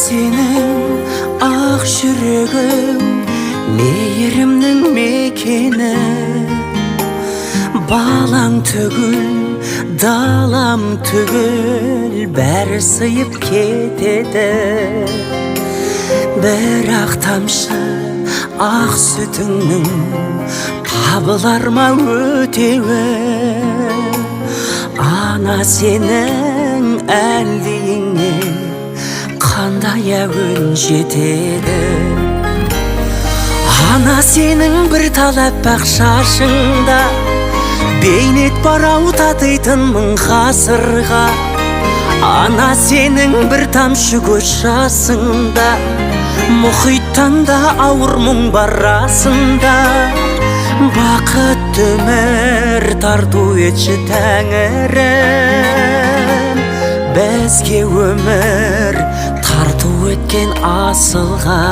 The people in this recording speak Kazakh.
сенің ақ жүрегің мейірімнің мекені. Балаң түгіл, далам түгіл, бәрі сыйып кетеді. Бірақ тамшы ақ сүтіңнің табылар ма өтеуі? Ана, сенің әлдиіңе қандай әуен жетеді? Ана, сенің бір тал аппақ шашыңда бейнет бар ау татитын мың ғасырға. Ана, сенің бір тамшы көз жасыңда мұхиттан да ауыр мұң бар расында. Бақытты өмір тарту етші, Тәңірім, бізге өмір тарту еткен асылға.